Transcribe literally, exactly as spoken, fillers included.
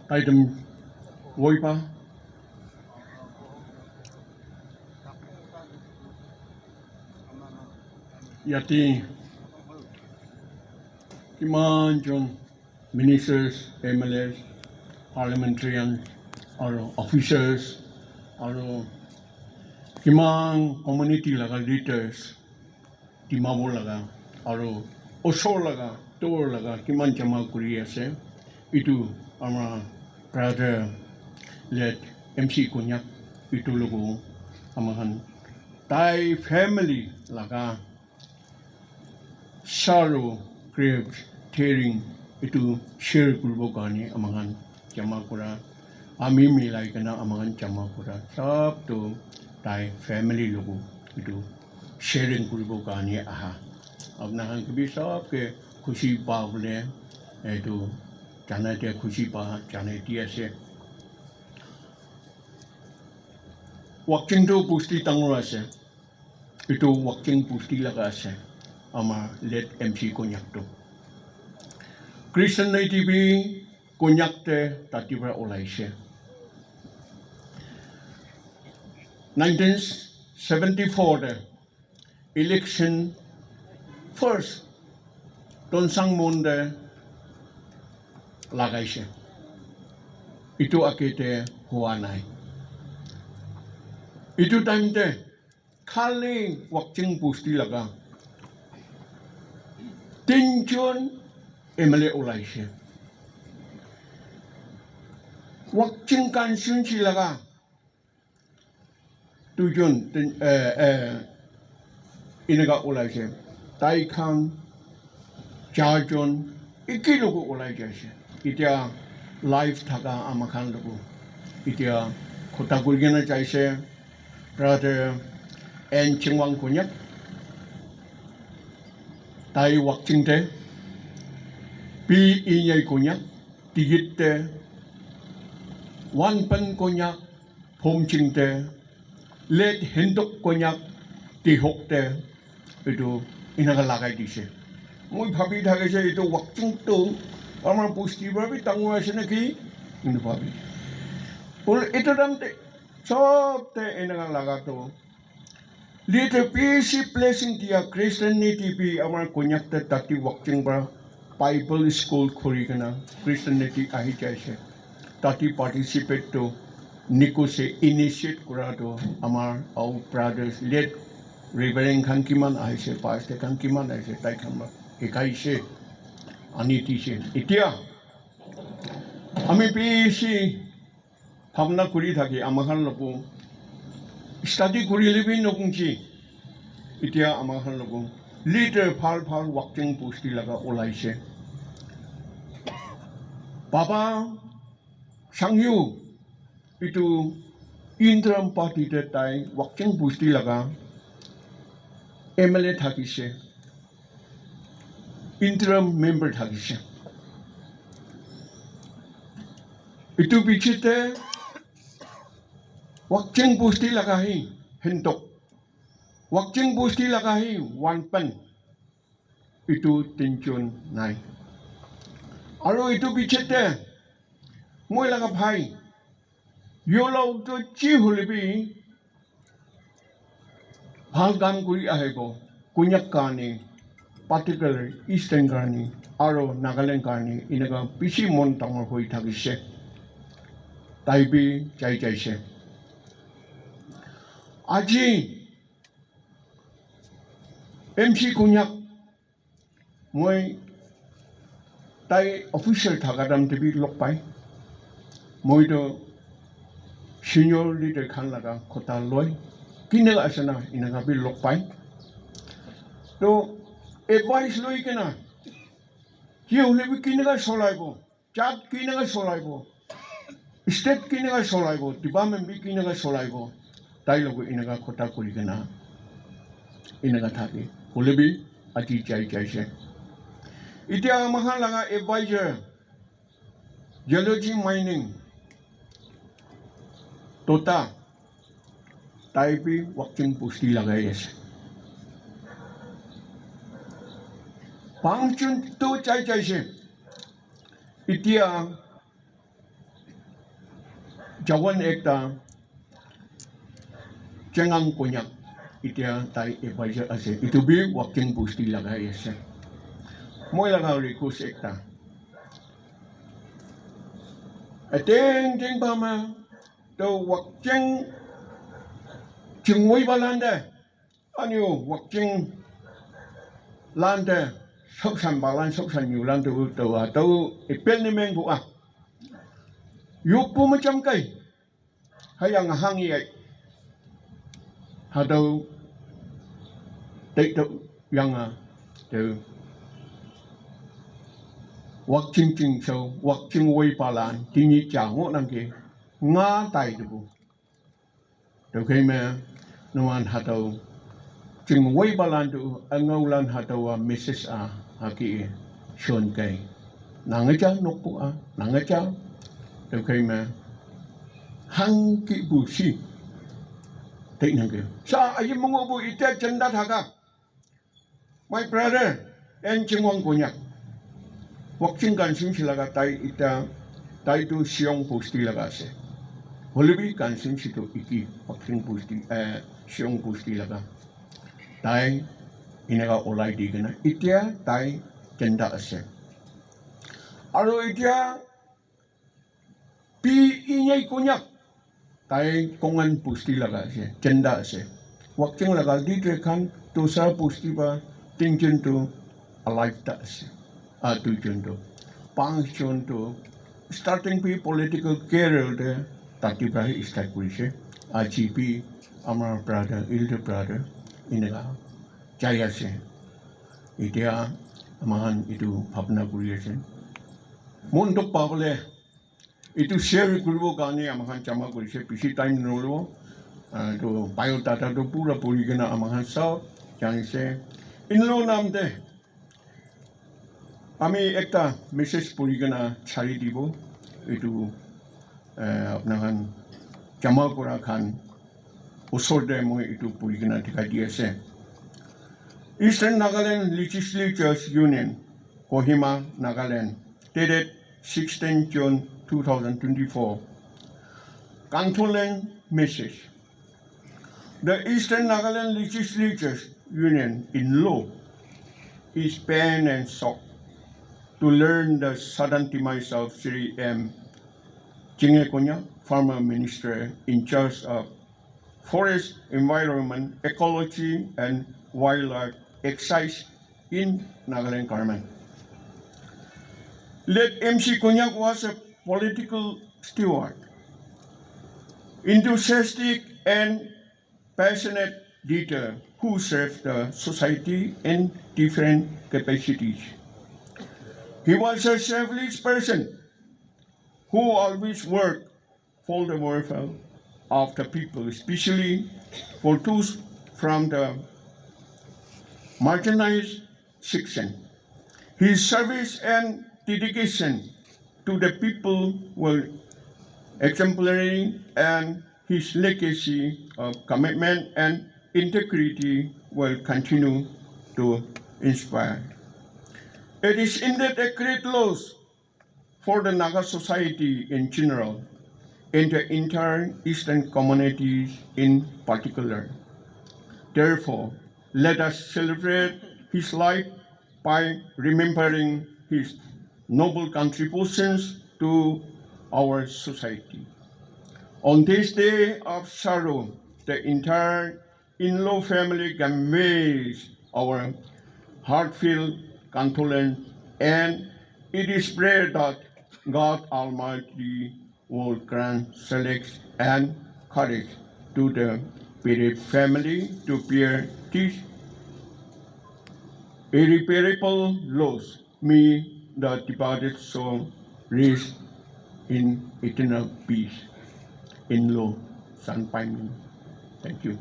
Taitum Woipa, yate kiman jon ministers, M L As, parliamentarians, aru officers, aru kiman community laga leaders, Dimapur laga, aru osor laga, tor laga kiman jama kuri ase, itu ama brother late M C Konyak, itu logo ama khan tai family laga sorrow, grief, tearing itu share kuribo karne ama khan jama kura, ami milai kena ama khan jama kura, sab tu tai family logo itu sharing kuribo karne aha. Apna khan ke bi sab ke khushi pa bole itu janai dia khushi pa janai di ase. Wakching tu bosti dangor ase. Itu Wakching bosti laga ase, ama late M C Konyak tu. Christian Naiti bi Konyak te tati para olaise. Nineteen seventy-four te election first Tonsang Mon te lagaise. Itu ake te hua nai. Itu time te khali Wakching bosti laga tinjon M L A olaise. Wakching constituency laga duijon, tin, eh, eh, eneka olaise. Tai khan charjon eke logo olai jaise. Itya live thaka ama khan logo itya khota kuri kena jaise. Brother N Chingwang Konyak, tai Wakching te, P Inyai Konyak, Tigit te, Wanpan Konyak, Phomching te, late Hendok Konyak, Tihok te, itu enaka lagai dise. Moi bhabi thakise itu Wakching tu amar bosti para bi dangor ase naki, etu bhabi. Bole itu time te sob te enaka laga tu leader bishi blessing dia Christian Naiti bi amar Konyak te tati Wakching para Bible school khuli kena Christian Naiti ahi jaise. Tati participate tu Nikuse initiate kura tu amar our brothers late Reverend khan kiman ahise, pastor khan kiman ahise, tai khan para hikaise, ani dise. Itya ami bishi bhabna kuri thaki ama khan logo study kurile bi nokunji. Itya ama khan logo leader bhal bhal Wakching bosti laga olaise. Baba Sangyu itu interim party te tai Wakching bosti laga M L A thakise, interim member thakise. Itu piche te Wakching bosti laga hi Hendok, Wakching bosti laga hi Wanpan, itu tinjon nai. Aru itu piche te moi laga bhai Yolo tu chi hule bi bhal kam kuri ahibo. Konyak karne, particular Eastern karne, aro Nagaland karne, eneka bishi mon dangor hoi thakise. Tai bi jai jaise. Aji M C Konyak moi tai official thaka time te bi log pai. Moi to senior leader khan laga kotha loi. Kineka ase na, eneka bi log pai. To advice loi kena, ki hoile bi kineka solaibo. Jat kineka solaibo, state kineka solaibo, department bi kineka solaibo, tai logo eneka kotha kuri kena eneka thake. Hoile bi aji jai jaise. Itya ama khan laga advisor, Geology Mining, Tota, tai bi Wakching bosti lagai ase. Pangchun to jai jaise. Itya Jawan ekta Chengang Konyak, etia tai advisor ase. Etu bi Wakching bosti lagai ase. Moi laga request ekta. Ateng teng ba ma to Wakching chingoi balande. Anio Wakching lande sok san balan sok san yu lan tu to to ipel ni meng bu a. Yuk pu macam kai. Hayang hang ye. Hadau tek tek yang a. Te Wakching ching so, Wakching wei palan, tingi cha ngo nang ke. Nga tai tu bu. Te kai me, nuan hadau ching wei balan tu, angau lan hadau a message a, haki shon kai. Nangacha nokpu a, nangacha. Te kai me, hang ki bu si. Te nang ke. Sa ayi mungo bu ite chenda thaka. My brother, N Chingwang Konyak. Wakching constituency laga tai ita, tai tu Siong bosti laga ase. Holebi constituency tu iki, Wakching bosti, eh, Siong bosti laga. Tai inaka olai di kena. Itia tai chenda ase. Aro itia Pi Inyai Konyak. Tai Kongan bosti laga ase, chenda ase. Wakching laga leader khan dusra bosti pa tinjun tu alive ta ase. Ah, duijun tu. Panchjun tu starting pi political career te tati pra hi start kurise. Aji pi amar brother, elder brother, inaka jai ase. Itia amakhan itu bhabna kuri ase. Mon dukh pabole Etu share kuribo karne amakhan jama kurise, bishi time nolo. Ah, etu biodata tu pura puri kena amakhan sab janise. Inlo nam te ami ekta message puri kena chari dibo. Etu, eh, apna khan jama kura khan usor te moi etu puri kena dikhai di ase. Eastern Nagaland Legislatures Union, Kohima, Nagaland, dated sixteen June two thousand twenty-four. Condolence message. The Eastern Nagaland Legislatures Union in law is pain and shock to learn the sudden demise of Shri M. Chinge Konyak, former minister in charge of Forest, Environment, Ecology and Wildlife, Excise in Nagaland government. Late M C Konyak was a political steward, enthusiastic and passionate leader who served the society in different capacities. He was a selfless person who always worked for the welfare of the people, especially for those from the marginalized section. His service and dedication to the people were exemplary, and his legacy of commitment and integrity will continue to inspire. It is indeed a great loss for the Naga society in general and the entire Eastern communities in particular. Therefore, let us celebrate his life by remembering his noble contributions to our society. On this day of sorrow, the entire Inlo family conveys our heartfelt condolence, and it is prayer that God Almighty will grant solace and courage to the bereaved family to bear this irreparable loss. May the departed soul rest in eternal peace. Inlo San Paimin. Thank you.